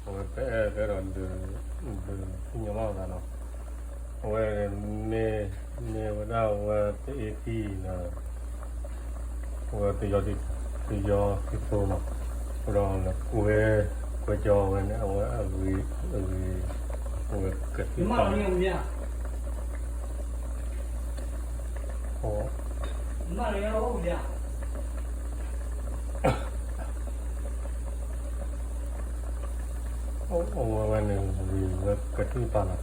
အဝဲပအဲၣ်ကဲဒီးဒုး ဒုးသ့ၣ်ညါဘၣ်သးနီၤ, အဝဲမ့ၢ် မ့ၢ်ဝဲဒၣ်ဝဲတအ့ၣ်သံၣ်ဒီး အဝဲပယီၤ ပယီၤသံၣ်ဖိနီၤ, ဒီးနကွဲ ကွဲကၠီဝဲန့ၣ် အဝဲအဂ့ၤ အဂ့ၤ အဝဲကသံၣ်ပာ် အဝဲဝဲန့ၣ် ဝံၤဝဲကသံၣ်ပာ်နီၤ,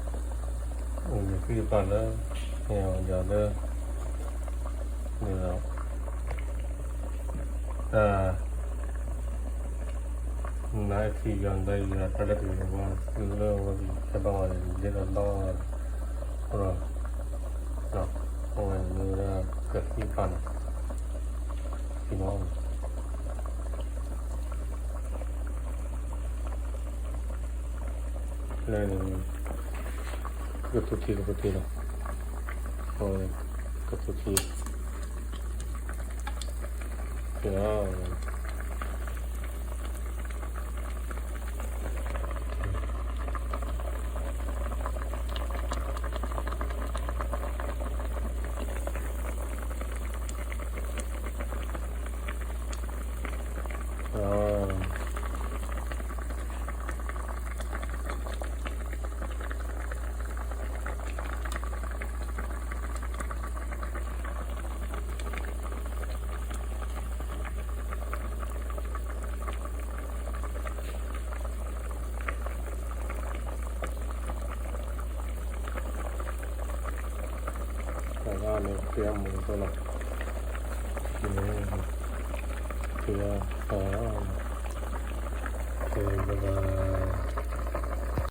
ဝံၤကသံၣ်ပာ်လၢ ဟဲအီၤယၤလၢ န့ၣ်ဒီး တၢ် နထံၣ်ယွၤလၢယွၤတၢ်လၢကဝဲၤ သုလၢဝဲကဟဲဘၣ်ဝဲန့ၣ် ဒ်သိးဒီး ဒီး အဝဲန့ၣ်မ့ၢ်ဝဲဒၣ်ကသံၣ်ပာ်န့ၣ် သံၣ်နီၤ လၢ ကသူထံ ကသူထံလီၤ, ကသူထံ က တၢ်ဂၤန့ၣ် ပျဲမူၤတလီၤ, ပျဲ အ